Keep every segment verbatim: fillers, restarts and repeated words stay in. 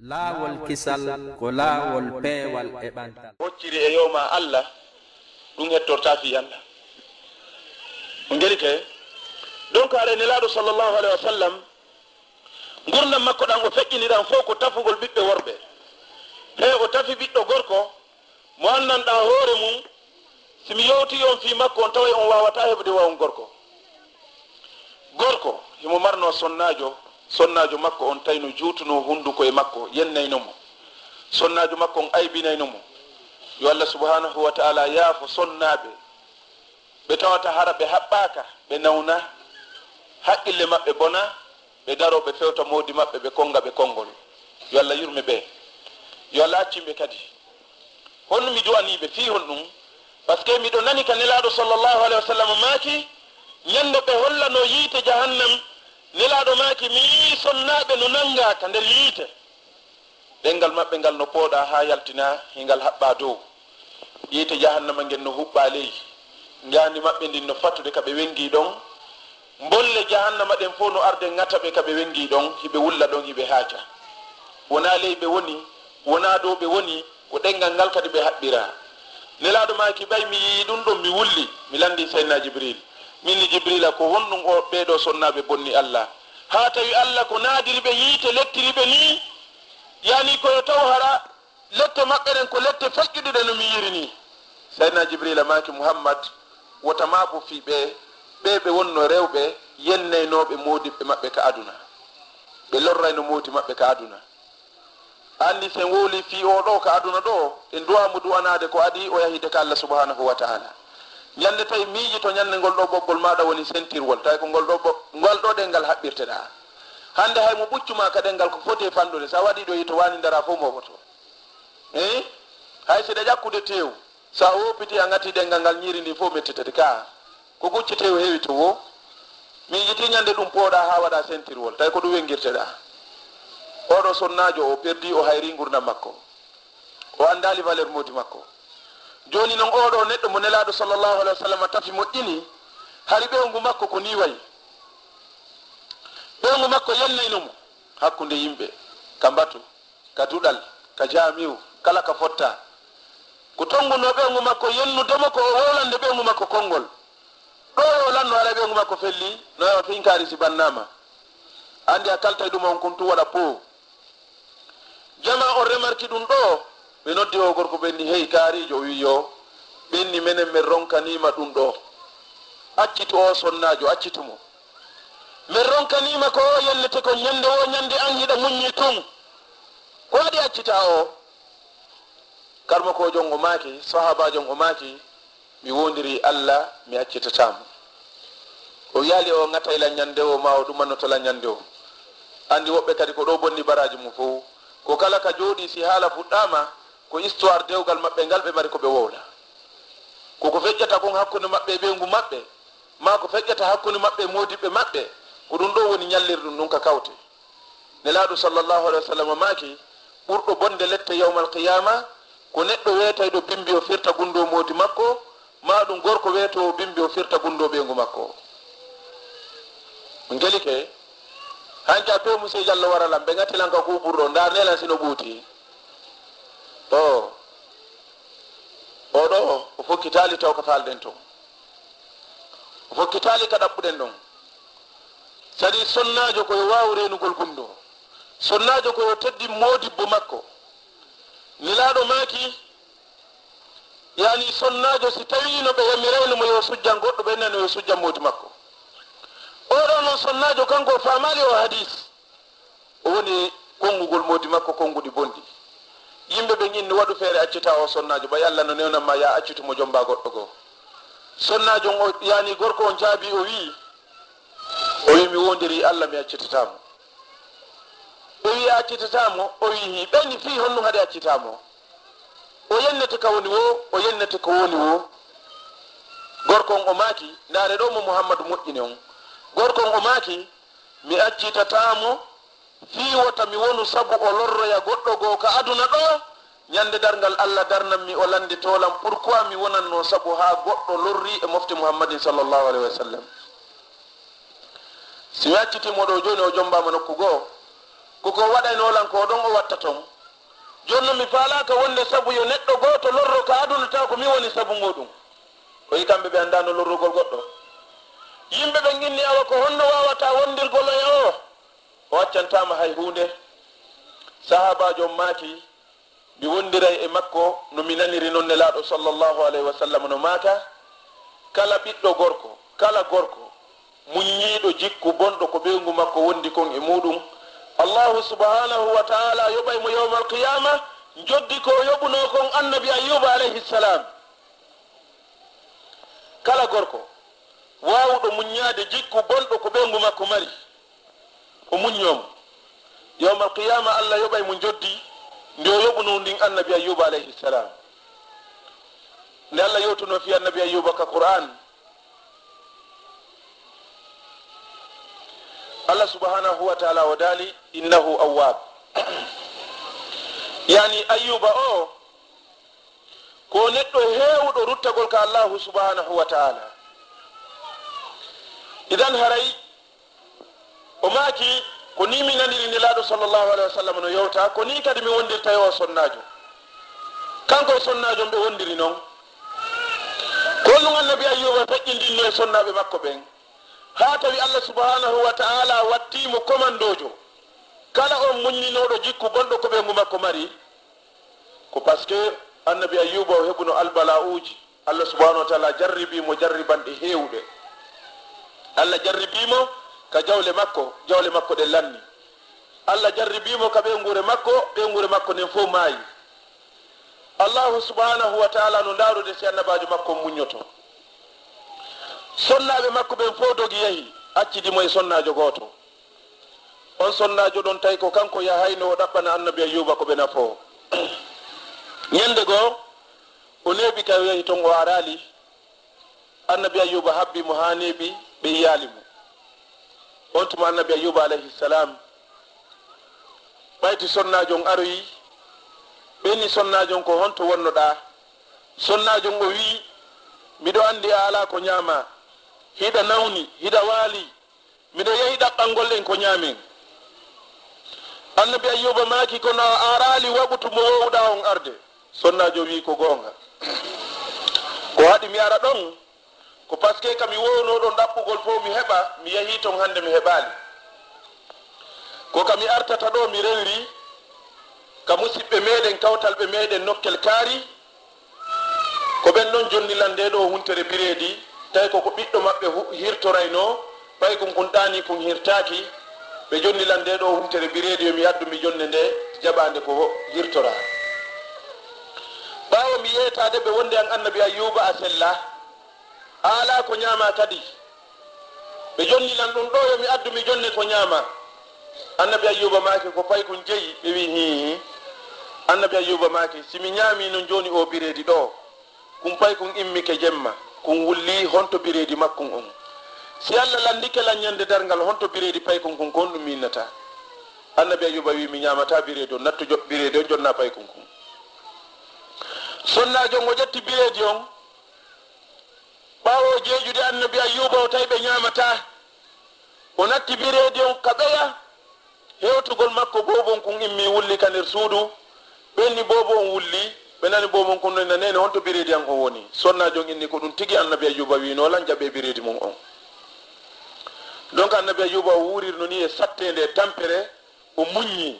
Laawol kisal ko laawol peewal e ɓantal. Hocciri e yoma Allah, ɗum hettorta fii Allah. On ngelike? Donc, haray Nelaaɗo sallallahu alayhi wa sallam, ngurndan makko ɗan o feƴƴini ɗan fow ko tafugol ɓiɓɓe worɓe. He o tafi ɓiɗɗo gorko mo anndanɗaa hoore mun, si mi yewtii on fii makko, on taway on waawataa heɓude wa'un gorko. Gorko, himo marnoo sonnaajo, sonnaajo makko on tawi no juutunoo hunnduko e makko, yennayno mo. Sonnaajo makko on aybinayno mo. Yo Allah subhaanahu wa ta'aalaa yaafo sonnaaɓe ɓe tawata hara ɓe haɓɓaaka, ɓe nawna, haqqille maɓɓe bona, ɓe daroo ɓe fewta moodi maɓɓe, ɓe konnga ɓe konngol. Yo Allah yurme ɓe. Yo Allah accin ɓe kadi. Honno mi du'anii ɓe fii honɗum? Parce que miɗo nani ka Nelaaɗo sallallahu alayhi wa sallam maaki, ñande ɓe hollanoo yiite jahannam, Nelaaɗo maaki, mi yi'ii sonnaaɓe no nanngaa ka nder yiite. Ɗemngal maɓɓe ngal no pooɗaa haa yaltina, hingal haɓɓaa dow. Yiite jahannama ngen no huɓɓaa ley. Ngaandi maɓɓe ndin no fatude ka ɓe wenngii ɗon. Mbolle jahannama ɗen fow no arde ŋata ɓe ka ɓe wenngii ɗon, hiɓe wulla ɗon, hiɓe haaca. Wonaa ley ɓe woni, wonaa dow ɓe woni, ko ɗemngal ngal kadi ɓe haɓɓiraa. Nelaaɗo maaki, ɓay mi yi'ii ɗum ɗon, mi wulli, mi lanndii Sayyidinaa Jibriil. Min ni Jibriila, ko honɗum o ɓee ɗoo sonnaaɓe bonni Alla? Haa tawi Alla ko naadiri ɓe yiite, lettiri ɓe nii, yaani ko yo taw hara lette maɓɓe ɗen ko lette feƴƴuɗe ɗe no mi yi'iri nii. Sayyidinaa Jibriila maaki, Muhammad, wota maabu fii ɓee, ɓee ɓe wonno rewɓe yennaynooɓe moodiɓɓe maɓɓe ka aduna. Ɓe lorrayno moodi maɓɓe ka aduna. A anndi si en wowlii fii oo ɗoo ka aduna ɗoo, en du'aa mo du'anaade ko adii o yahiide ka Alla subhaanahu wa ta'aalaa. Ñande tawi miijito ñande ngol ɗoo ɓoggol maaɗa woni sentirwol, tawi ko ngol ɗoo ɓo-, ngal ɗoo ɗemngal haɓɓirteɗaa. Hannde hay mo ɓuccu maa ka ɗemngal ko foti e fanɗude, si a waɗii ɗoo yiite waani ndaraa fow mooɓoto. Eey? Hay si ɗa ƴakkude teewu, si a woppitii a ŋatii ɗemngal ngal ñiiri ndin fow mettitete kaa. Ko ɓuccu teewu heewi to woo. Miijitii ñande ɗum pooɗaa haa waɗaa sentirwol, tawi ko ɗum wenngirteɗaa. Oo ɗoo sonnaajo o perdii, o hayrii ngurndan makko. O anndaali valeur moodi makko. Jooni non oo ɗoo neɗɗo mo Nelaaɗo sallallahu alayhi wa sallam tafi moƴƴini, hari ɓeyngu makko ko nii wayi. Ɓeyngu makko yennayno mo hakkunde yimɓe, ka mbatu, ka duɗal, ka jaamiw, kala ka fottaa. Ko tonngunoo ɓeyngu makko yennude mo ko o wowlande ɓeyngu makko konngol. Ɗoo yo lanno haray ɓeyngu makko fellii, no yawa finkaari si bannaama. Anndi a kaltay ɗum on kun tun waɗa poo. Jamaa on remarki ɗum ɗoo, ɓe noddi oo gorko ɓe inni, hey kaariijo, o wi'i yoo, ɓe inni menen men ronkanii ma ɗum ɗoo. Accitu oo sonnaajo, accitu mo. Men ronkanii ma ko o yennete kon ñande woo ñande an hiɗa muññii tun. Ko waɗi accitaa oo? Karmokoojo on o maaki, sahaabaajo on o maaki, mi woondirii Alla, mi accitataa mo. O wiyaali o ŋatay lan ñande woo, maa o ɗumannoto lan ñande woo. Anndi woɓɓe kadi ko ɗoo bonni baraaji mun fow. Ko kala ka jooɗii si haala fuɗɗaama, ko histoire dewgal maɓɓe ngal ɓe mari ko ɓe wowla. Ko ko feƴƴata kon hakkunde maɓɓe e ɓeyngu maɓɓe, maa ko feƴƴata hakkunde maɓɓe e moodiɓɓe maɓɓe, ko ɗum ɗoo woni ñallirɗum ɗum ka kawte. Nelaaɗo sallallahu alayhi wa sallam maaki, ɓurɗo bonde lette yawmal qiyaama ko neɗɗo weetayɗo bimbi o firta gunndoo moodi makko, maa ɗum gorko weetoowo bimbi o firta gunndoo ɓeyngu makko. Ngelike, hanki a peemu sey Jallo wara lan, ɓe ŋati lan ka kuuɓurɗo, ndaarnee lan si no ɓuuti. Oo, oo ɗoo, o fokkitaali taw ka faalɗen ton. O fokkitaali ka ɗaɓɓuɗen ɗon. Sadi sonnaajo ko yo waawu reenugol gunndoo. Sonnaajo ko yo teddin moodibbo makko. Nelaaɗo maaki, yaani sonnaajo si tawii no ɓe yamirayno mo yo sujjan goɗɗo, ɓe innayno yo sujjan moodi makko. Oo ɗoo non sonnaajo kanko o faamaali oo hadiis. O woni konngugol moodi makko konnguɗi bonɗi. Yimɓe ɓen inni, waɗu feere accitaa oo sonnaajo, ɓay Alla no newnan ma, yaa accitu mo, jommbaa goɗɗo goo. Sonnaajo on, o, yaani gorko on jaabii, o wi'i, o wi'i, mi woondirii Alla, mi accitataa mo. Ɓe wi'i, a accitataa mo? O wi'i, hii. Ɓe inni, fii honɗum haɗi accitaa mo? O yennete ka woni woo, o yennete ko woni woo. Gorko on o maaki, ndaaree ɗoo mo Muhammadu moƴƴini on. Gorko on o maaki, mi accitataa mo, fii wota mi wonu sabu o lorroya goɗɗo goo ka aduna ɗoo, ñande darngal Alla darnan mi o lannditoo lan pourquoi mi wonannoo sabu haa goɗɗo lorrii e mofte Muhammadin sallallahu alayhi wa sallam. Si mi accitii mo ɗoo jooni, o jommbaama nokku goo, Ko ko waɗaynoo lan ko ɗon o watta ton. Jooni non mi faalaaka wonde sabu yo neɗɗo gooto lorro ka aduna tawa ko mi woni sabu muuɗum. O wi'i kamɓe ɓe anndaano lorrugol goɗɗo. Yimɓe ɓen inni awa ko honno waawata wondirgol e o? O accantaama hay huunde. Sahaabaajo on maaki, mi wondiray e makko no mi naniri non Nelaaɗo sallallahu alayhi wa sallam no maaka, kala ɓiɗɗo gorko, kala gorko muññiiɗo jikku bonɗo ko ɓeyngu makko wondi kon e muuɗum, Allahu subhanahu wa ta'ala yoɓay mo yawmal qiyama njoddi ko o yoɓunoo kon Annabi Ayyuba alayhi salam. Kala gorko waawuɗo muññaade jikku bonɗo ko ɓeyngu makko mari, o muññoo mo. Yawmal qiyama, Allah yoɓay mo njoddi ndi o yoɓunoo ndin Annabi Ayyuba alayhi salam. Nde Allah yewtunoo fii Annabi Ayyuba ka Qur'an, Allah subhanahu wa ta'ala o daali, "Innahu awwab." Yani Ayyuba o, ko neɗɗo heewuɗo ruttagol ka Allahu subhanahu wa ta'ala. Idan haray o maaki, ko ni mi naniri Nelaaɗo sallallahu alayhi wa sallam no yewta, ko ni kadi mi wondirta e o sonnaajo. Kanko e sonnaajo on ɓe wondiri non. Ko honɗum Annabi Ayyuba feƴƴindinno e sonnaaɓe makko ɓen? Haa tawi Allah subhanahu wa ta'ala watti mo komandoojo. Kala on muññinooɗo jikku bonɗo ko ɓeyngu makko mari, ko parce que Annabi Ayyuba o heɓuno albala'uuji. Allah subhanahu wa ta'ala jarribii mo jarribanɗe heewuɗe. Allah jarribii mo ka jawle makko, jawle makko ɗen lanni. Allah jarribii mo ka ɓeynguure makko, ɓeynguure makko nden fow maayi. Allahu subhanahu wa ta'ala no ndaarude si annabaajo makko on muññoto. Sonnaaɓe makko ɓen fow dogi yahi, accidi mo e sonnaajo gooto. On sonnaajo ɗon tawi ko kanko yahayno o ɗaɓɓana Annabi Ayyuba ko ɓe nafoo. Ñande goo, o neeɓi ka o yahi ton o araali. Annabi Ayyuba habbi mo haa neeɓi, ɓe yiyaali mo. On tuma Annabi Ayyuba alayhi salam ɓayti sonnaajo on aroyi, ɓe inni sonnaajo on, "Ko honto wonnoɗaa?" Sonnaajo on o wi'i, "Miɗo anndi a alaa ko ñaamaa, hiɗa nawni, hiɗa waali, miɗo yahi ɗaɓɓangol en ko ñaamen." Annabi Ayyuba maaki, "Kono a araali waɓutu mo woowuɗaa on arde." Sonnaajo wi'i, "Ko goonga. Ko haɗi mi ara ɗon, ko parce que ka mi woowunoo ɗon ɗaɓɓugol fow mi heɓa, mi yahii ton hannde mi heɓaali. Ko ka mi artata ɗoo mi rewri ka musiɓɓe meeɗen, kawtalɓe meeɗen Nokkel Kaari, ko ɓen ɗon jonni lan ndee ɗoo huntere bireedi, tawi ko ko ɓiɗɗo maɓɓe hu-, hirtoraynoo, paykun kun ɗaanii kun hirtaaki, ɓe jonni lan ndee ɗoo huntere bireedi, yo mi addu mi jonne nde jaɓaande ko hirtoraa. Ɓaawo mi yeetaade ɓe wonde an Annabi Ayyuba a sellaa, a alaa ko ñaamaa kadi. Ɓe jonni lan ɗun ɗoo, yo mi addu mi jonne ko ñaamaa." Annabi Ayyuba maaki, "Ko paykun jeyi?" Ɓe wi'i, "Hii, hii." Annabi Ayyuba maaki, "Si mi ñaamii non jooni oo bireedi ɗoo, kun paykun immike jemma, kun wullii, honto bireedi makkun on? Si Allah lanndike lan ñande darngal, honto bireedi paykun kun, ko honɗum mi innata?" Annabi Ayyuba wi'i, "Mi ñaamataa bireedi on, nattu jo-, bireedi on, jonnaa paykun kun." Sonnaajo on o ƴetti bireedi on, ɓaawo jeeƴude Annabi Ayyuba o tawi ɓe ñaamataa. O natti bireedi on ka ɓeya. Hewtugol makko, boobo on kun immii wulli ka nder suudu. Ɓe inni boobo on wulli. Ɓe nani boobo on kun no inna, "Neene, honto bireedi an on woni?" Sonnaajo on inni, "Ko ɗum tigi Annabi Ayyuba wi'noo lan, jaɓee bireedi mun on." Donc Annabi Ayyuba o wuurirno ni e satteende e tampere. O muññi.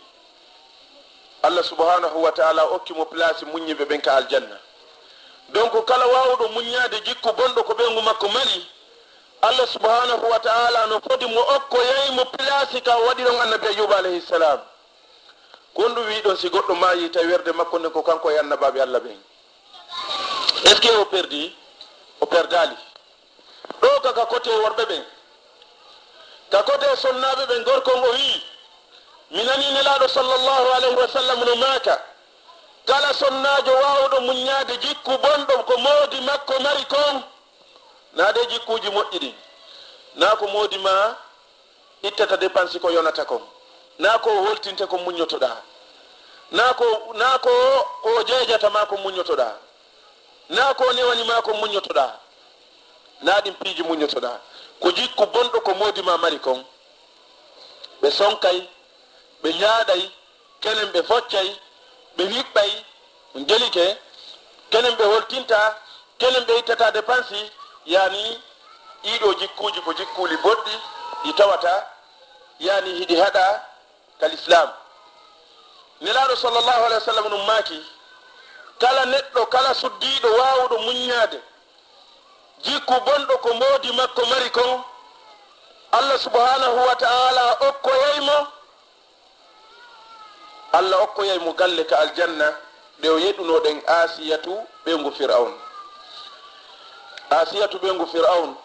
Allah subhanahu wa ta'ala okki mo place muññiɓe ɓen ka aljanna. Donc kala waawuɗo muññaade jikku bonɗo ko ɓeyngu makko mari, Allah subhanahu wa ta'ala no fodi mo okkoyay mo place ka o waɗi ɗon Annabi Ayyuba alayhi salam. Ko honɗum wi'i ɗon si goɗɗo maayi tawi werde makko nden ko kanko e annabaaɓe Allah ɓen? Est-ce que o perdi? O perdaali. Ɗoo ka, ka kote worɓe ɓen. Ka kote sonnaaɓe ɓen, gorko on o wi'i, "Mi nanii Nelaaɗo sallallahu alayhi wa sallam no maaka, kala sonnaajo waawuɗo muññaade jikku bonɗo ko moodi makko mari kon, naa dee jikkuuji moƴƴi ɗin, naa ko moodi maa ittata depansi ko yonata kon, naa ko o holtinte kon muññotoɗaa, naa ko, naa ko, ko o jeejata maa kon muññotoɗaa, naa ko o newani maa kon muññotoɗaa, naa ɗin piiji muññotoɗaa. Ko jikku bonɗo ko moodi maa mari kon." Ɓe sonkay, Ɓe ñaaɗay, kenen ɓe foccay, ɓe wiɓɓay, on gelike, kenen ɓe holtinta, kenen ɓe ittata depansi, yaani ɗii ɗoo jikkuuji ko jikkuuli boɗɗi, ɗi tawata, yaani hiɗi haɗa ka lislaam. Nelaaɗo sallallahu alayhi wa sallam ɗum maaki, kala neɗɗo, kala suddiiɗo waawuɗo muññaade jikku bonɗo ko moodi makko mari kon, Allah subhanahu wa ta'ala okkoyay mo, Allah okkoyay mo galle ka aljanna, ɗe o yeɗunoo ɗen Asiyatu ɓeyngu Fir'awn. Asiyatu ɓeyngu Fir'awn,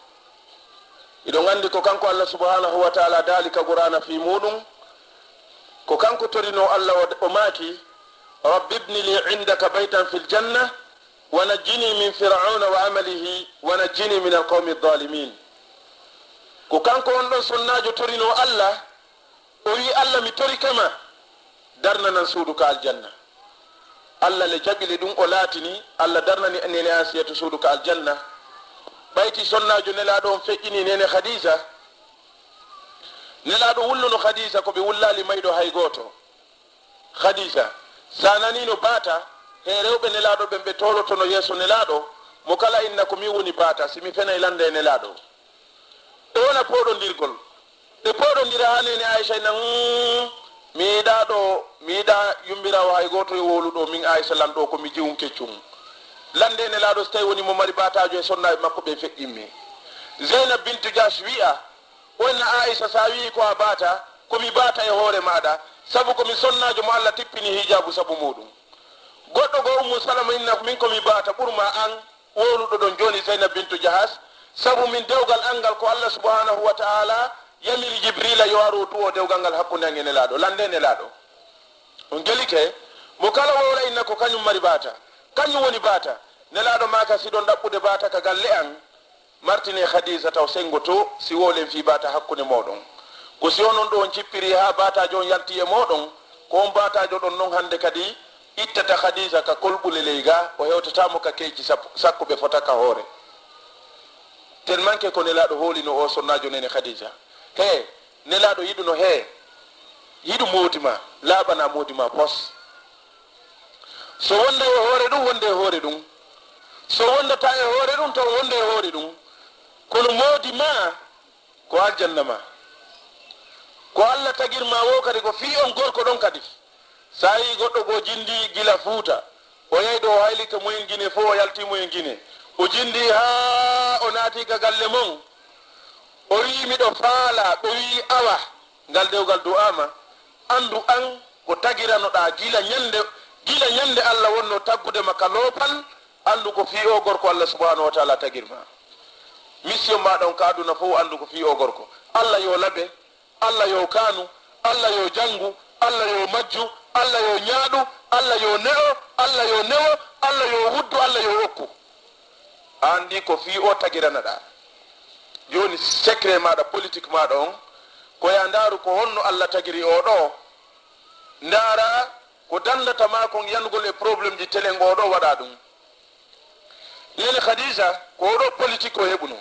hiɗon anndi ko kanko Allah subhanahu wa ta'ala daali ka Qur'aana fii muuɗum, ko kanko torinoo Allah, o, o maaki, "Rabbi ibni li indaka baytan fil janna, wa najjini min Fir'awna wa amalihi, wa najjini min alqawmi adh-dhalimin." Ko kanko on ɗon sonnaajo torinoo Allah, o wi'i, "Allah, mi torike ma, darnanan suudu ka aljanna." Allah le jaɓi le ɗum, o laatini, Allah darnani Neene Asiyatu suudu ka aljanna. Ɓayti sonnaajo Nelaaɗo on feƴƴini Neene Khadija. Nelaaɗo wulluno Khadija ko ɓe wullaali mayɗo hay gooto. Khadija, sa naniino baata, he rewɓe Nelaaɗo ɓen ɓe toolotono yeeso Nelaaɗo, mo kala inna ko min woni baata, si mi fenay lande e Nelaaɗo. Ɓe wona pooɗondirgol. Ɓe pooɗondira haa Neene Aisha inna, "Mm, mi yiɗaa ɗo, mi yiɗaa yumbiraawo hay gooto e wowluɗo min Aisha lan ɗo ko mi jiwun keccun. Lande e Nelaaɗo si tawi woni mo mari baataajo e sonnaaɓe makko ɓe feƴƴimmi." Zeynab bintu Jahsh wi'a, o inna Aisha, sa wi'i ko a baata, ko mi baata e hoore maaɗa, sabu ko mi sonnaajo mo Allah tippini hijaabu sabu muuɗum. Goɗɗo goo Ummu Salama inna ko min ko mi baata ɓurma an wowluɗo ɗon jooni Zeynab bintu Jahas, sabu min dewgal an ngal ko Allah subhanahu wa ta'ala yamiri Jibrila yo ar o du'o dewgal ngal hakkunde an e Nelaaɗo, lande Nelaaɗo. On gelike, mo kala wowla inna ko kañum mari baata, kañum woni baata. Nelaaɗo maaka si ɗon ɗaɓɓude baata ka galle an, martine Khadija taw sengo to, si wowlen fii baata hakkunde mooɗon. Ko si onon ɗo on cippiri haa baataajo on yalti e mooɗon, ko on baataajo ɗon non hannde kadi ittata Khadija ka kolɓule ley ga, o hewtata mo ka keeci sap-, sakko ɓe fota ka hoore. Tellement que ko Nelaaɗo hoolino o sonnaajo Neene Khadija. He, Nelaaɗo yiɗuno he, yiɗu moodi ma, laaɓana moodi ma pos. So wonda e hoore ɗum, wonde e hoore ɗum. So wondata e hoore ɗum, taw wonde e hoore ɗum. Kono moodi ma ko aljanna ma. Ko Allah tagir ma wo kadi ko fii on gorko ɗon kadi. Sa yii goɗɗo goo jindi gila Fuuta, o yahi ɗo o haylike mumen Gine fof, o yalti mumen Gine. O jindi haa o naati ka galle mon. O wi'i, "Miɗo faala." Ɓe wi'i, "Awa, ngal dewgal du'aama. Anndu an ko tagiranoɗaa gila ñande, gila ñande Allah wonno taggude ma ka loopal, anndu ko fii o gorko Allah subhanahu wa ta'ala tagir ma. Mission maaɗa on ka aduna fof, anndu ko fii o gorko. Allah yo laɓe, Allah yo kaanu, Allah yo janngu, Allah yo majju, Allah yo ñaaɗu, Allah yo ne'o, Allah yo newo, Allah yo wuddu, Allah yo okku." A anndi ko fii o tagiranaɗaa. Jooni secret maaɗa, politique maaɗa on, ko yaa ndaaru ko honno Allah tagiri o ɗo. Ndaara ko dandata ma kon yanugol e problème ji telen o ɗo waɗa ɗum. Neene Khadija, ko oɗo politique o heɓuno.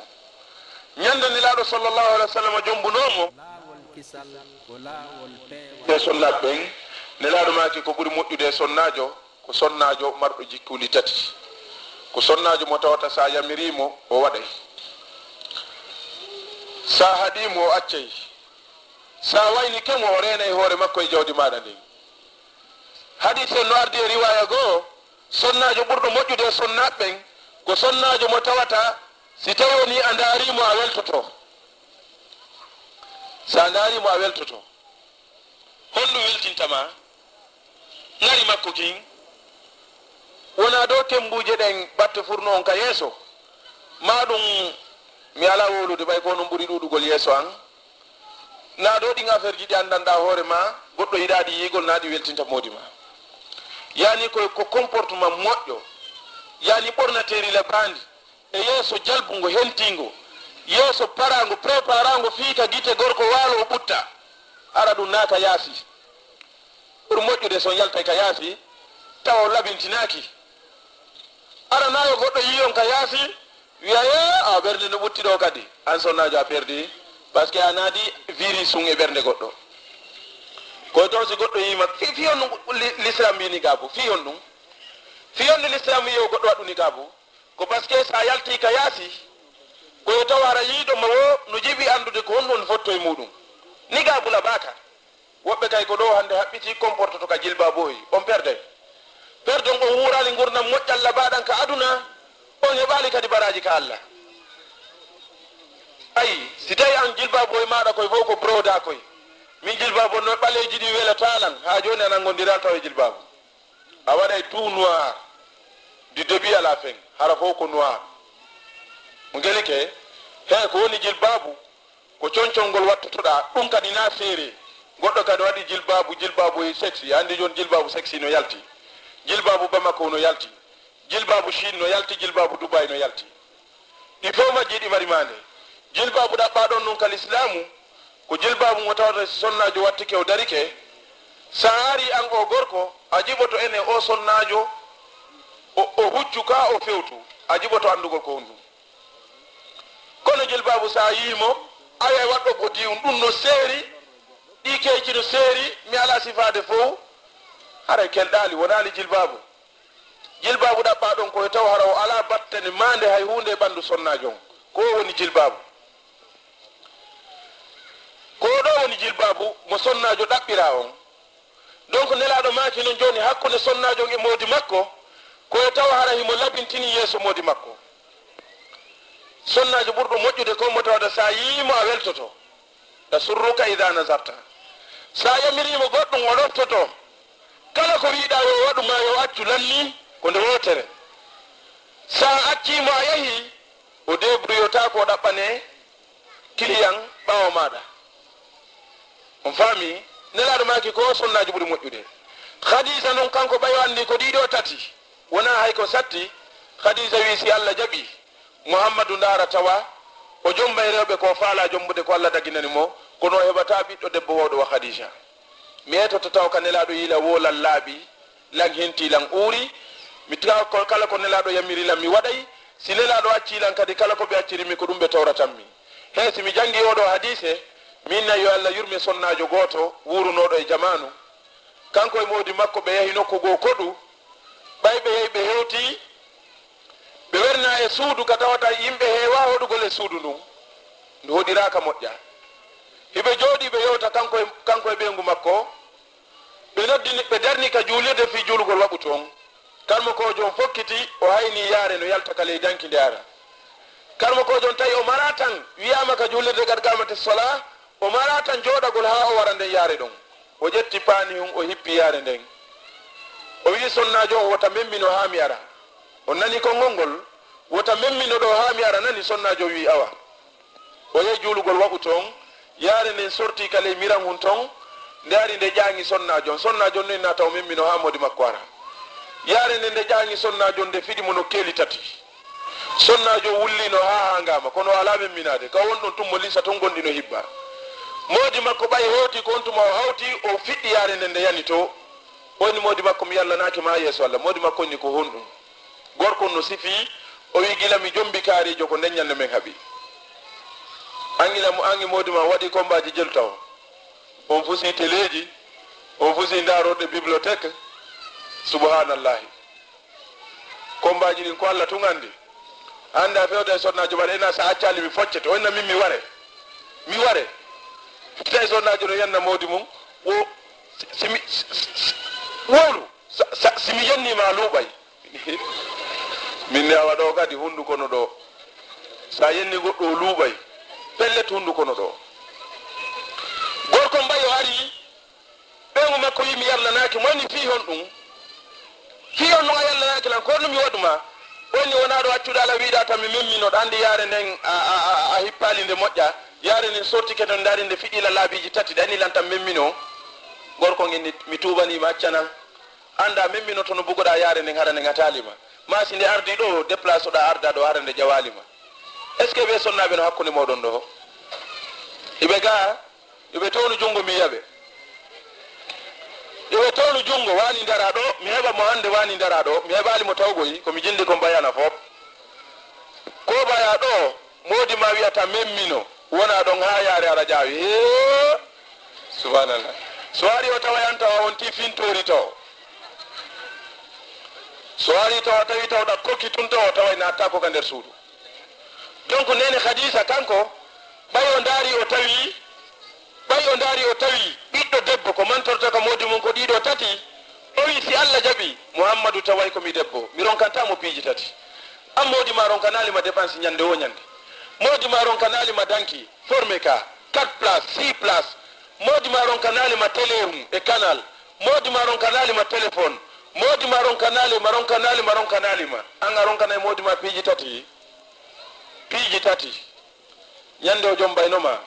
Ñande Nelaaɗo sallallahu alaihi wa sallam jombunoo mo. Laawol kisal ko laawol peewal. E sonnaaɓe ɓen, Nelaaɗo maaki ko ɓuri moƴƴude e sonnaajo, ko sonnaajo marɗo jikkuuli tati. Ko sonnaajo mo tawata sa yamirii mo, o waɗay. Sa haɗii mo, o accay. Sa waynike mo, o reenay hoore makko e jawdi maaɗa ndin. Hadiis on no ardi e riwaaya goo, sonnaajo ɓurɗo moƴƴude e sonnaaɓe ɓen, ko sonnaajo mo tawata si tawi woni a ndaari mo, a weltoto. Sa ndaari mo, a weltoto. Honɗum weltinta ma? Ŋari makko kin. Wonaa dow kembuuje ɗen batte furno on ka yeeso. Maa ɗum mi alaa wowlude ɓay ko onon ɓuri ɗuuɗugol yeeso an. Naa dow ɗin affaire ji ɗi anndanɗaa hoore ma, goɗɗo yiɗaa ɗi yi'igol, naa ɗi weltinta moodi ma. Yaani ko, ko comportement moƴƴo. Yaani ɓornateeri labaandi. E yeeso jalbungo, hentiingo. Yeeso paraango, préparaango fii ka gite gorko waalo o ɓutta. Hara ɗum naa ka yaasi. Ɓuri moƴƴude so on yaltay ka yaasi, tawa on labintinaaki. Hara naa yo goɗɗo yii on ka yaasi, wi'a, "Ee, a ɓernde no ɓutti ɗo kadi." An sonnaajo a perdi, parce que a naati virus un e ɓernde goɗɗo. Koye toon si goɗɗo yiima, fi, fi honɗum li-, l'islam wii niqaabu? Fi honɗum? Fi honɗum l'islam wii yo goɗɗo waɗu niqaabu? Ko parce que so a yaltii ka yaasi, ko yo taw hara yiiɗo ma woo no jiɓi anndude ko honɗum woni fotto e muuɗum. Niqaabu laɓaaka. Woɓɓe kay ko ɗoo hannde haɓɓitii comportoto ka jilbaabu oy. On perday. Perdon on wuuraali ngurndan moƴƴan laɓaaɗan ka aduna, on heɓaali kadi baraaji ka Alla. Ayi, si tawi an jilbaabu oy maaɗa koy fof ko broda koy. Min jilbaabu no ɓaleeji ɗi welataa lan, haa jooni a nanngondiral tawa e jilbaabu. A waɗay tout noir, du début à la fin, hara fof ko noir. Mo gelike, he ko woni jilbaabu, ko concol ngol wattotoɗaa, ɗum kadi na seere. Goɗɗo kadi waɗi jilbaabu, jilbaabu e sexy, anndi jooni jilbaabu sexy no yalti. Jilbaabu Bamako no yalti. Jilbaabu Chine no yalti, jilbaabu Dubai no yalti. Ɗi fof majji ɗi mari maande. Jilbaabu ɗaɓɓaa ɗon nun ka lislaamu, ko jilbaabu mo tawata si sonnaajo wattike o darike, sa ari an o gorko, a jiɓoto ene o sonnaajo, o, o huccu ka o fewtu, a jiɓoto anndugol ko honɗum. Kono jilbaabu sa yii mo, a wi'ay waɗɗo bodi un, ɗum no seeri, ɗi keeci no seeri, mi alaa sifaade fow, haray kelɗaali, wonaali jilbaabu. Jilbaabu ɗaɓɓaa ɗon ko e taw hara o alaa battane maande hay huunde e ɓanndu sonnaajo on. Ko o woni jilbaabu. Ko o ɗoo woni jilbaabu mo sonnaajo ɗaɓɓiraa on. Donc Nelaaɗo maaki non jooni hakkunde sonnaajo on e moodi makko, ko e taw hara himo labintini yeeso moodi makko. Sonnaajo ɓurɗo moƴƴude ko mo tawata sa yii mo a weltoto. Tasurruka idha nazarta. Sa yamirii mo goɗɗum o ɗoftoto. Kala ko wiɗaa yo waɗu ma yo accu lanni ko nde wootere. Sa accii mo a yahii, o débrouillota ko o ɗaɓɓane client ɓaawo maaɗa. On faami? Nelaaɗo maaki ko sonnaajo ɓuri moƴƴude. Khadija non kanko ɓay o anndi ko ɗiɗo tati. Wonaa hay ko satti. Khadija wii si Alla jaɓii, Muhammadu ndaara tawa o jombay rewɓe ko faalaa jombude ko Alla daginani mo, kono o heɓataa ɓiɗɗo debbo wawɗo wa Khadija. Mi etoto taw ka Nelaaɗo yiila woo lan laaɓi, lan henti, lan uuri. Mi tawa ko kala ko Nelaaɗo yamiri lan mi waɗay. Si Nelaaɗo accii lan kadi kala ko ɓe acciri mi ko ɗum ɓe tawratan mi. He si mi jangi oo ɗoo hadiise, mi inna yo Alla yurme sonnaajo gooto wuurunooɗo e jamaanu. Kanko e moodi makko ɓe yahi nokku goo koɗu. Ɓay ɓe yahi ɓe hewtii, ɓe wernaa e suudu ka tawata yimɓe heewaa hoɗugol e suudu ndun. Ndu hoɗiraaka moƴƴa. Hiɓe jooɗii ɓe yewta kanko e, kanko e ɓeyngu makko. Ɓe noddini, ɓe darni ka juulirde fii juulugol waɓutu on. Karmokoojo on fokkiti, o haynii yaare no yalta ka ley danki nde ara. Karmokoojo on tawi o maraa tan, wiyaama ka juulirde qad qaamati salaa, o maraa tan jooɗagol haa o wara nden yaare ɗon. O ƴetti paani hun, o hippi yaare nden. O wi'i sonnaajo on, wota memmino haa mi ara. On nanii konngol ngol? Wota memmino ɗoo haa mi ara, nani? Sonnaajo on wi'i, awa. O yahi juulugol waɓutu on, yaare nden sortii ka ley miran hun ton, nde ari nde ƴaŋi sonnaajo on. Sonnaajo on no inna taw memmino haa moodi makko ara. Yaare nden nde ƴaŋi sonnaajo on, nde fiɗi mo nokkeeli tati. Sonnaajo on wulliino haa haangaama, kono o alaa memminaade. Ka won ɗon tun mo lisa ton gonɗi no hibba. Moodi makko ɓay hewti ko on tuma o hawti, o fiɗɗi yaare nden nde yani to. O inni moodi makko, mi yallanaaki ma yeeso Alla. Moodi makko inni ko honɗum? Gorko on no sifii, o wi'i gila mi jombi kaariijo ko nden ñande men haɓi. An gila mo, an e moodi ma waɗi kombaaji jelu taw. On fusi teleeji, on fusi ndaarorɗe bibliothèque. Subhanallahi. Kombaaji ɗin ko Alla tun anndi. Annda fewde e sonnaajo mbaɗa ena sa accaali mi foccete. O inna min mi ware. Mi ware. Tawi sonnaajo no yanna moodi mum. Wo, si, si mi, si, si, si, wowlu. Sa, sa, si mi yenni ma luuɓay. Min ne awa ɗo kadi hunduko no ɗo. Sa yenni goɗɗo o luuɓay. Pellet hunduko no ɗo. Gorko mbay o ari. Ɓeyngu makko wi mi yarlanaaki mo ni fii honɗum? Fii honɗum a yarlanaaki lan? Ko honɗum mi waɗu ma? O ni wonaa ɗo accuɗo ala wiɗa tan mi memmino ɗo. Anndi yaare nden a, a, a, a hippaali nde moƴƴa. Yaare nden sortike ton ndaari nde fiɗɗi lan laabiiji tati ɗani lan tan memmino. Gorko ngen ni mi tuubanii ma accanan. Annda memmino to no bugoɗa yaare nden hara nde ŋataali ma. Ma si nde ardi ɗo déplace ɗa arda ɗo hara nde ƴawaali ma. Est ce que ɓe sonnaaɓe no hakkunde mooɗon ɗo? Iɓe ga, iɓe townu junngo mi yi'a ɓe. Iɓe townu junngo wani ndara ɗo, mi heɓa mo hannde wani ndara ɗo, mi heɓaali mo tawgoyi, ko mi jindi kon bayana fof. Ko baya ɗo, moodi ma wi'ata memmino, wona ɗon haa yaare ara ƴaawi. Hee! Subhanallah. So ari o taway an tawa on ti fintori taw. So ari tawa tawi tawɗa kokki tun tawa taway natta ko ka nder suudu. Donc nene Khadija kanko ɓay o ndaari o tawi ɓay o ndaari o tawi ɓiɗɗo debbo ko mantorta ka moodi mum ko ɗiɗo tati. O wi si Allah jaɓi Muhammadu taway ko mi debbo mi ronkanta mo piiji tati. An moodi ma ronkanaali ma dépense ñande o ñande. Moodi ma ronkanaali ma danki. Formica, quatre places, six places. Moodi ma ronkanaali ma télé e canal. Moodi ma ronkanaali ma téléphone. Moodi ma ronkanaali ma ronkanaali ma ronkanaali ma. An a ronkanay moodi ma piiji tati. Piiji tati. Ñande o jombayno ma.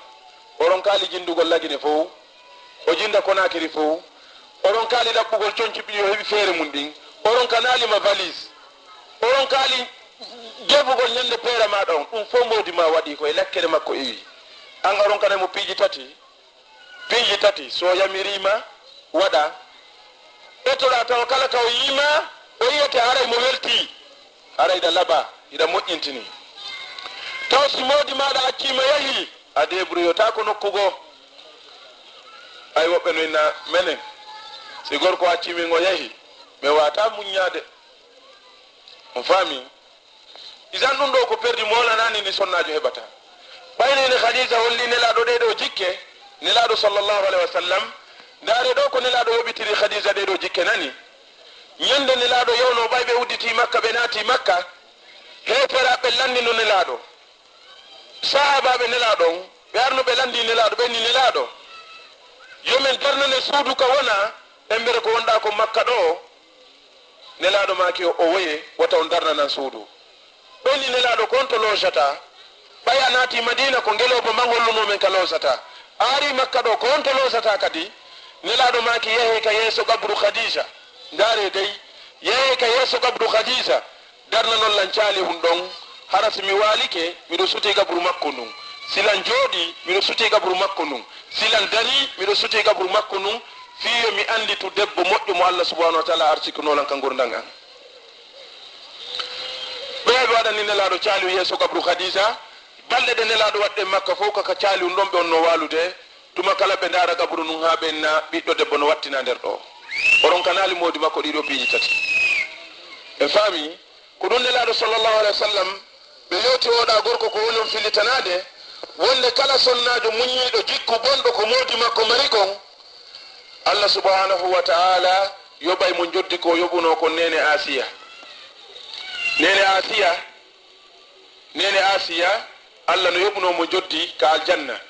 O ronkaali jindugol Lagine fow. O jinda Konakiri fow. O ronkaali ɗaɓɓugol conci ɓiɗi o heɓi feere mum ɗin. O ronkanaali ma valise. O ronkaali jebugol ñande peere maɗa on. Ɗum fow moodi ma waɗi ko e lakkere makko iwi. An a ronkanay mo piiji tati. Piiji tati, so yamiriima, waɗa. Etoɗa tawa kala ka o yiima, o yiyete haray mo weltii. Haray hiɗa laba, hiɗa moƴƴintini. Taw si moodi maaɗa acciima yahi, a debruyotaako nokku goo. Ay woɓɓe no inna menen, si gorko acciimin o yahi, mi waata muññaade. On faami? Isan ɗum ɗo ko perdi molanani ni sonnaajo heɓata. Ɓay nene Khadija holli Nelaaɗo ɗee ɗoo jikke, Nelaaɗo sallallahu alaihi wasallam, ndaare ɗo ko Nelaaɗo yoɓitiri Khadija ɗee ɗoo jikke nani. Ñande Nelaaɗo yawno ɓay ɓe udditi Makka ɓe naati Makka, heeferaaɓe lannino Nelaaɗo. Sahaabaaɓe Nelaaɗo on, ɓe arno ɓe lanndi Nelaaɗo, ɓe inni Nelaaɗo, yo men darnane suudu ka wona embere ko wonɗaa ko Makka ɗoo. Nelaaɗo maaki o woye wata on darnanan suudu. Ɓe inni Nelaaɗo ko on to loosata? Ɓay a naati Madiina ko ngelooba man holluno men ka loosata. A ari Makka ɗoo ko on to loosata kadi? Nelaaɗo maaki yahe ka yeeso qabru Khadija. Ndaare dey, yahe ka yeeso qabru Khadija. Darnanon lan caali hun ɗon, hara si mi waalike, miɗo sutii gaburu makko ndun. Si lan jooɗii, miɗo sutii gaburu makko ndun. Si lan darii, miɗo sutii gaburu makko ndun, fii yo mi annditu debbo moƴƴo mo Allah subhanahu wa taala arsikunoo lan ka ngurndan an. Ɓe ɓe waɗani Nelaaɗo caali yeeso gaburu Khadija, balɗe ɗe Nelaaɗo waɗi ɗen Makka fow, ka ka caali hun ɗon ɓe wonnoo waalude. Tuma kala ɓe ndaara gaburu ndun haa ɓe inna ɓiɗɗo debbo no wattinaa nder ɗoo. O ronkanaali moodi makko ɗii ɗoo piiji tati. En faamii? Ko ɗun Nelaaɗo sallallahu alaihi wasallam ɓe yewti oɗa gorko ko woni on fillitanaade, wonde kala sonnaajo muññiiɗo jikku bonɗo ko moodi makko mari kon, Allah subhanahu wa ta'ala yoɓay mo njoddi ko yoɓunoo kon neene Asiya. Neene Asiya, neene Asiya, Allah no yoɓunoo mo njoddi ka aljanna.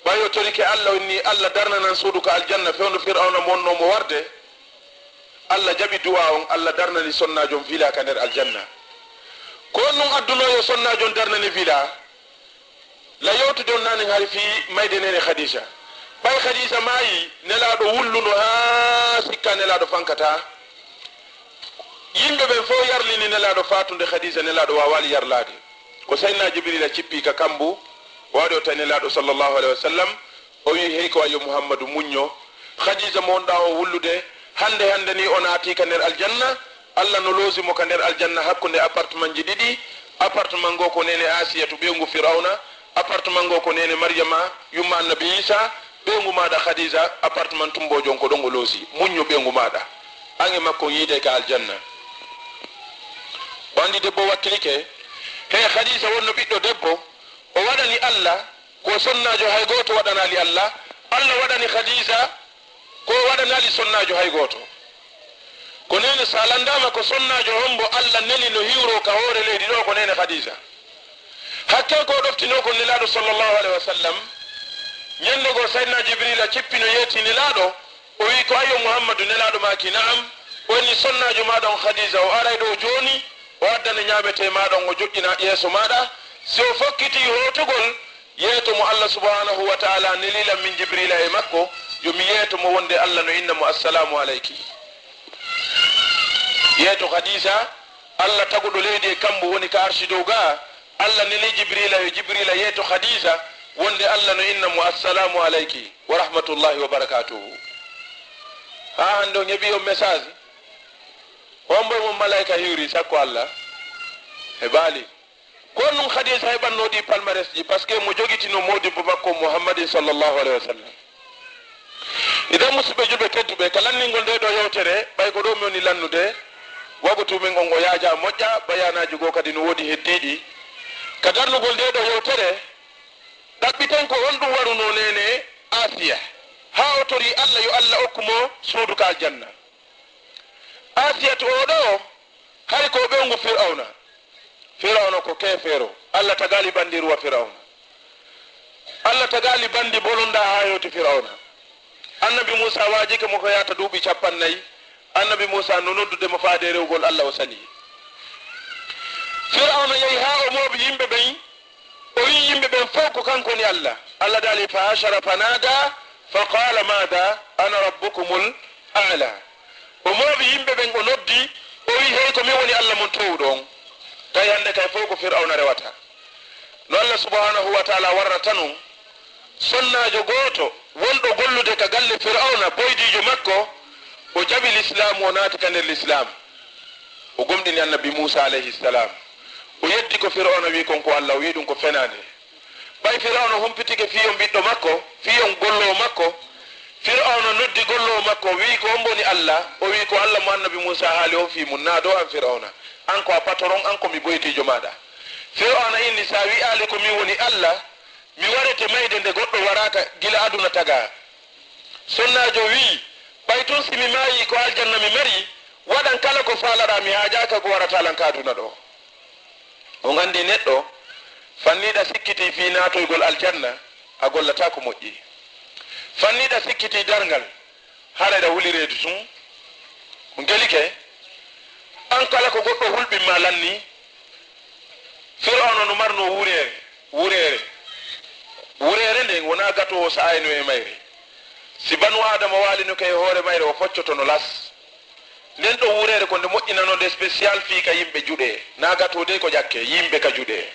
Ɓay o torike Allah, o inni Allah darnanan suudu ka aljanna fewndo Fir'awna mo wonnoo mo warde. Allah jaɓi du'a on, Allah darnani sonnaajo on villa ka nder aljanna. Ko on ɗun addunoo yo sonnaajo on darnane villa? La yewtude on naanin hari fii mayde neene Khadija. Ɓay Khadija maayi, Nelaaɗo wulluno haa sikka Nelaaɗo fankataa. Yimɓe ɓen fow yarlini Nelaaɗo faatunde Khadija, Nelaaɗo waawaali yarlaade. Ko Sayyidina Jibrila cippi ka kambu, o waɗi o tawi Nelaaɗo sallallahu alaihi wasallam, o wi'i, "Hey ko ayo Muhammadu, muñño. Khadija mo wonɗaa o wullude, hande hande ni o naati ka nder aljanna, Allah no loosi mo ka nder aljanna hakkunde appartementji ɗiɗi, appartement goo ko neene Asiyatu ɓeyngu Fir'awna, appartement goo ko neene Maryama, yumma Annabi Isa, ɓeyngu maaɗa Khadija, appartement tumboojo on ko ɗon o loosi, muñño ɓeyngu maaɗa. An e makko on yiiday ka aljanna." O anndi debbo wakkilike, he Khadija wonno ɓiɗɗo debbo, o waɗani Allah, ko sonnaajo hay gooto waɗanaali Allah, Allah waɗani Khadija ko o waɗanaali sonnaajo hay gooto. Ko neene, so a lanndaama ko sonnaajo hombo Allah neli no hiwroo ka hoore leydi ɗoo, ko neene Khadija. Hakkee ko o ɗoftinoo kon Nelaaɗo sallallahu alaihi wasallam. Ñande goo Sayyidina Jibrila cippi no yeeti Nelaaɗo, o wi'i, "Ko ayo Muhammadu?" Nelaaɗo maaki, "Na'am." O inni, "Sonnaajo maaɗa on Khadija, o aray ɗoo jooni, o addana ñaametee maaɗa on, o joƴƴina yeeso maaɗa. Si o fokkitii hootugol, yeeto mo Allah subhanahu wa ta'ala neli lan min Jibrila e makko, yo mi yeeto mo wonde Allah no inna mo, 'Assalamu alayki.'" Yeeto Khadija, Allah taguɗo leydi e kambu woni ka arshi dow gaa, Allah neli Jibrila yo Jibrila yeeto Khadija wonde Allah no inna mo, "Assalamu alayki wa rahmatullahi wa barakatuhu." Haa hande on heɓi on message? Hombo e mon malaika hiwri sakko Allah? Heɓaali. Ko on ɗun Khadija heɓannoo ɗii palmarès ɗi, parce que mo jogitino moodibbo makko Muhammadin sallallahu alaihi wasallam. Idan, musidɓe julɓe tedduɓe, ka lanndingol ndee ɗoo yewtere, ɓay ko ɗoo mi woni lannude, wagutu men on o yaaja moƴƴa, bayaanaaji goo kadi no woodi heddiiɗi. Ka darnugol ndee ɗoo yewtere, ɗaɓɓiten ko honɗum warunoo neene Asiya, haa o torii Alla yo Alla okku mo suudu ka aljanna. Asiyatu oo ɗoo, hari ko ɓeyngu Firawna. Firawna ko keefeero. Alla tagaali banndiiru wa Firawna. Alla tagaali banndi bolondaa haa hewti Firawna. Annabi Muusaa waajike mo ko yaata duuɓi cappanɗe nayi. Annabi Muusaa no noddude mo faade rewugol Alla, o salii. Firawna yehi haa o mooɓi yimɓe ɓen, o wi'i yimɓe ɓen fow ko kanko woni Alla. Alla daali, "Fa hashara fa nada, fa qala mada, ana rabbukumul a'la." O mooɓi yimɓe ɓen, o noddi, o wi'i, "Hey, ko min woni Alla mon toowuɗo on." Tawi hannde kay fow ko Firawna rewata. No Alla subhanahu wa taala warrata non, sonnaajo gooto wonɗo gollude ka galle Firawna, boydiijo makko, o jaɓi lislaamu, o naati ka nder lislaamu. O gomɗini Annabi Muusaa alayhi salaam. O yeddi ko Firawna wi'i kon ko Alla, o wi'i ɗum ko fenaande. Ɓay Firawna humpitike fii on ɓiɗɗo makko, fii on golloowo makko, Firawna noddi golloowo makko, o wi'i, "Ko hombo woni Alla?" O wi'i, "Ko Alla mo Annabi Muusaa haali on fii mun, naadoo an Firawna. An ko a patoron, an ko mi boytiijo maaɗa." Firawna inni, "Si a wi'aali ko min woni Alla, mi warete mayde nde goɗɗo waraaka gila aduna tagaa." Sonnaajo wi'i, "Ɓay tun si mi maayii ko aljanna mi mari, waɗan kala ko faalaɗaa, mi haajaaka ko warata lan ka aduna ɗoo." On anndi neɗɗo, fanniiɗa sikkitii fii naatoygol aljanna, a gollataa ko moƴƴi. Fanniiɗa sikkitii darngal, hara eɗa wuli reedu tun. On gelike, an kala ko goɗɗo hulɓin ma lanni, Firawna no marnoo wureere, wureere. Wureere nden wonaa gato o sa'ayno e mayre. Si banu Aadama waalino ka e hoore mayre, o foccoto no las. Nden ɗon wureere ko nde moƴƴinanoo nde spécial fii ka yimɓe juɗe. Naa gato dey ko ƴakke, yimɓe ka juɗe.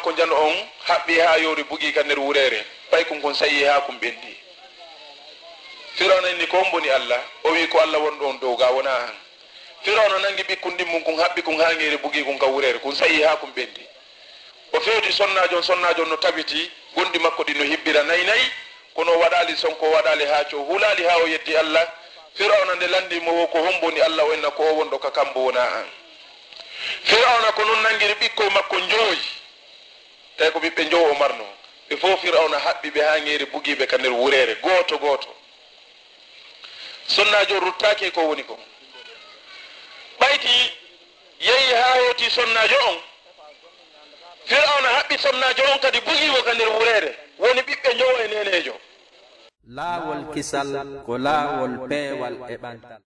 Ko njano on haɓɓi haa yoori bugii ka nder wureere, ɓay kun kon sa'ii haa kun ɓendi. Firawna inni, "Ko on mboni Alla?" O wi'i, "Ko Alla wonɗo on dow ga, wonaa an." Firawna nangi ɓikkun ɗimmun kun, haɓɓi kun haa ŋeeri bugii kun ka wureere, kun sa'ii haa kun ɓendi. O fewti sonnaajo on, sonnaajo on no tabiti, gonɗi makko ɗin no hibbira nay nay, kono o waɗaali sonko, o waɗaali haaco, o hulaali haa o yeddi Alla. Firawna nde lanndii mo wo, "Ko hombo woni Alla?" O inna, "Ko o wonɗo ka kambo, wonaa an." Firawna ko non nanngiri ɓikkoy makko njowoy, tawi ko ɓiɓɓe njowo o marno. Ɓe fof Firawna haɓɓi ɓe haa ŋeeri, bugii ɓe ka nder wureere, gooto gooto. Sonnaajo on ruttaaki e ko woni kon. Ɓayti yehi haa hooti sonnaajo on. Firawna haɓɓi sonnaajo on kadi bugii mo ka nder wureere. Woni ɓiɓɓe njowo e neeneejo. Laawol kisal ko laawol peewal e ɓantal.